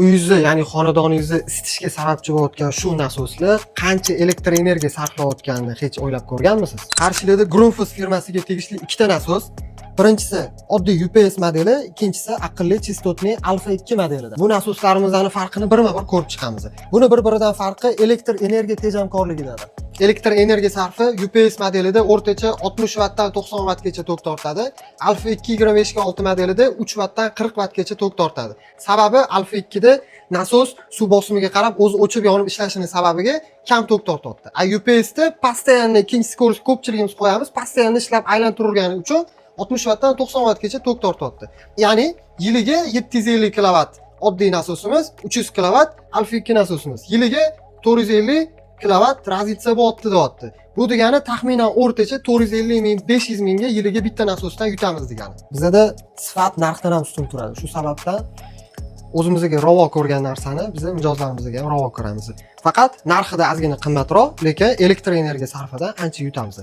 Uyingizni, ya'ni xonadoningizni isitishga sababchi bo'layotgan shu nasoslar qancha elektr energiya sarflayotganini hech o'ylab ko'rganmisiz? Qarshilarda Grundfos firmasiga tegishli ikkita nasos. Birinchisi oddiy UPS modeli, ikkinchisi aqlli частотный Alfa 2 modelida. Bu nasoslarimizni farqini birma-bir ko'rib chiqamiz. Buni bir-biridan farqi elektr energiya tejamkorligidadir. Elektr energiya sarfi UPS modelida o'rtacha 60 vattdan 90 vattgacha tok tortadi. Alfa 2 25 ga 6 modelida 3 vattdan 40 vattgacha tok tortadi. Sababi, Alfa 2 da nasos suv bosimiga qarab o'zi o'chib yonib ishlashini sababiga kam tok tortyapti. A UPS da постоянно ikkinchi скорость ko'pchiligimiz qo'yamiz, постоянно ishlab aylanib turavergani uchun 60 vattdan 90 vattgacha tok tortyapti. Ya'ni yiliga 750 kilovat oddiy nasosimiz, 300 kilovat Alfa 2 nasosimiz. Yiliga 450 kilovat разница bo'lyapti deyapti. Bu degani taxminan o'rtacha 450 ming, 500 mingga yiliga bitta nasosdan yutamiz degani. Bizada sifat narxdan ham ustun turadi. Shu sababdan o'zimizga ravo ko'rgan narsani biz mijozlarimizga ham ravo ko'ramiz. Faqat narxida ozgina qimmatroq, lekin elektr energiya sarfida ancha yutamiz.